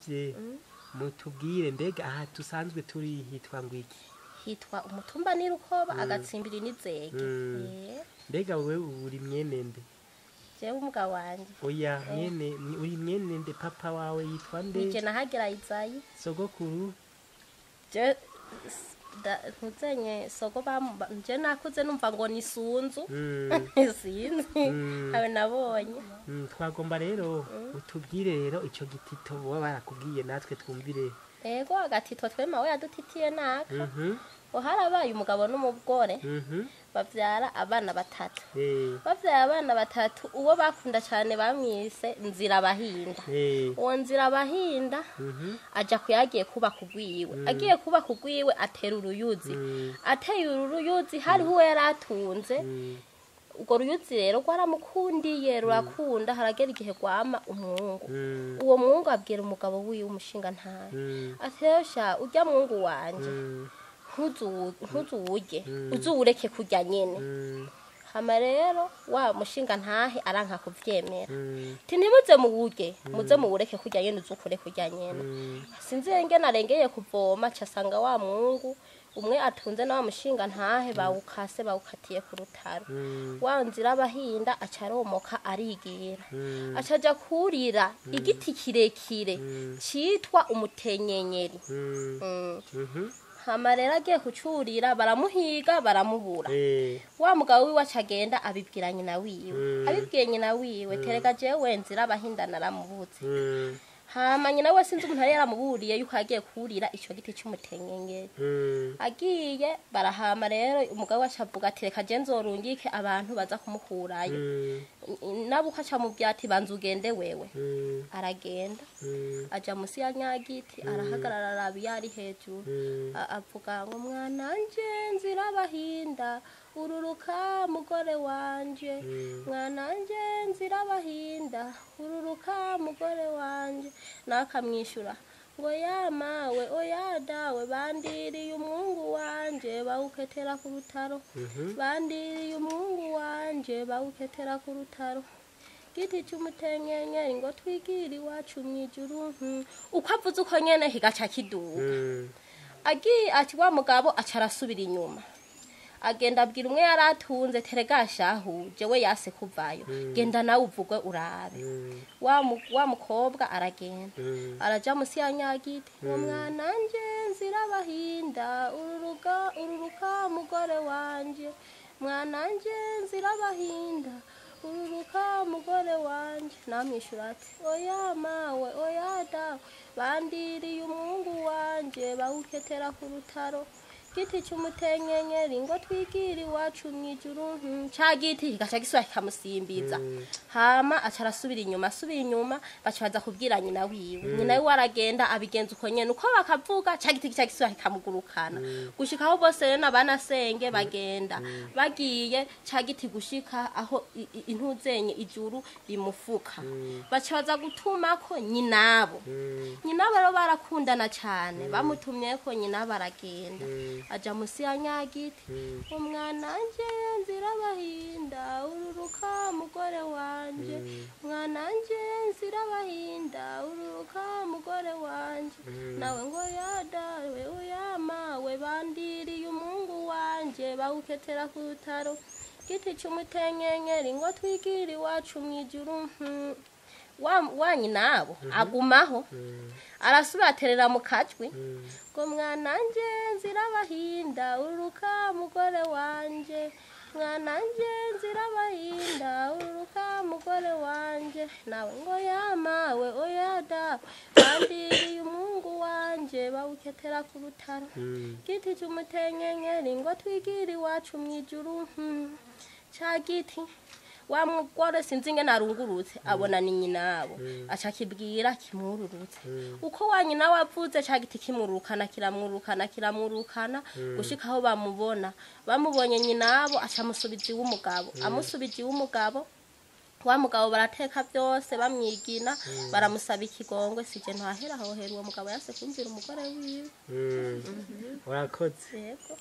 Tubasavye mutubwire, mbega aha dusanzwe turi hitwa ngwiki? Hitwa umutumba Nirukoba, agatsimbiri n'Izege. Mbega wewe uri mwene nde? Jewe umugabo wanje. Oya, mwene, uri mwene nde? Papa wawe yitwa nde? Nije nahagera Izayi. Sogokuru? Je ntuzenye sogo je nakuze numva ngo ni Sunzu. Sinzi, habe nabonye. Twagomba rero utubwire rero ico gitito baba barakubwiye, natwe twumvire. Ego, agatito twema we yadutitiye naka. Harabaye umugabo n'umugore, bavyara abana batatu. Bavyara abana batatu, uwo bakunda cyane bamwise Nzirabahinda. Uwo Nzirabahinda aja kuyagiye kubaka ugwiwe, agiye kubaka ugwiwe atera uruyuzi. Ateye uru ruyuzi, hariho uwo yari atunze. Urwo ruyuzi rero rwaramukundiye, rurakunda, haragera igihe rwama umwungu. Uwo mwungu abwira umugabo wiwe, umushinga ntayo, atesha urya mwungu wanje, ntuzuwurye, uzuwureke kurya nyene. Hama rero wa mushinga ntahe aranka kuvyemera, ti ntimuze muwurye, muze muwureke kurya nyene, uzukure kurya nyene. Sinzi ingene arengeye kuvoma, casanga wa mwungu umwe atunze na wa mushinga ntahe bawukase, bawukatiye ku rutaro. Wa nzira abahinda aca aromoka, arigira, acaja kurira igiti kirekire citwa umutenyenyeri. Hama rero agiye kucurira, baramuhiga, baramubura. Wa mugabo wiwe aca agenda abibwira nyina wiwe. Abibwiye nyina wiwe, terega jewe nzira abahinda naramubuze. Hama nyina we, sinzi umuntu yari yaramuburiye yuko agiye kurira ico giti c'umutenyenyeri. Agiye barahama rero, umugabo we aca avuga ati reka je nzorungike abantu baza kumukurayo. Nabo uko aca amubwira ati banza ugende wewe. Aragenda, aja musi ya nyagiti, arahagarara, araba iyo ari hejuru. Avuga ngo mwananje Nzirabahinda, ururuka mugore wanje, mwananje Nzirabahinda, ururuka mugore wanje. Nakamwishyura ngo yamawe, oya dawe, bandiriye umwungu wanje bawuketera ku rutaro, bandiriye umwungu wanje bawuketera ku rutaro, giti cy'umutenyenyeri ngo twigire iwacu mw'ijuru. Uko avuze uko nyene, higaca kiduga. Agiye ati wa mugabo aca arasubira inyuma, agenda abwira umwe yari atunze, terega shahu jewe yase kuvayo, genda nawe uvuge urabe. Wa mukobwa aragenda, araja musi ya nyagiti ngo mwananje Nzirabahinda, ururuka, ururuka mugore wanje, mwananje Nzirabahinda, ururuka mugore wanje. Namwishyura ati oya mawe, oya dawe, bandiriye umwungu wanje bawuketera ku rutaro, giti cy'umutenyenyeri ngo twigire iwacu mw'ijuru. Ca giti kigaca gisubira kikamusimbiza. Hama aca arasubira inyuma, asubira inyuma, baca baza kubwira nyina wiwe. Nyina wiwe aragenda, abigenza uko nyene, uko bakavuga, ca giti kica gisubira kikamugurukana, gushika aho bose rero n'abanasenge bagenda bagiye, ca giti gushika aho intuzenye ijuru rimufuka. Baca baza gutumako nyinabo. Nyinabo rero barakundana cane, bamutumyeko nyinabo aragenda, aja musi ya nyagiti, umwananje Nzirabahinda, ururuka mugore wanje, mwananje Nzirabahinda, ururuka mugore wanje. Nawe ngo yadawe, uyamawe, bandiriye umungu wanje bawuketera ku rutaro, giti cy'umutenyenyeri ngo twigire iwacu mw'ijuru. Wa nyinabo agumaho, arasubira aterera mu kajwi ngo mwananje Nzirabahinda, ururuka mugore wanje, mwananje Nzirabahinda, ururuka mugore wanje. Nawe ngo yamawe, oya dawe, bandiriye umungu wanje bawuketera ku rutaro, giti cy'umutenyenyeri ngo twigire iwacu mw'ijuru. Ca giti, wa mugore sinzi ingene arungurutse, abona ni nyinabo, aca akibwira kimwururutse. Uko wa nyina wavuze, ca giti kimurukana, kiramwurukana, kiramwurukana, gushika aho bamubona. Bamubonye nyinabo, aca amusubiza iw'umugabo. Amusubije iw'umugabo, wa mugabo barateka byose, bamwigina, baramusaba ikigongwe. Sije ntahera, hohera uwo mugabo yase kumvira umugore wiwe. Urakoze. Yego.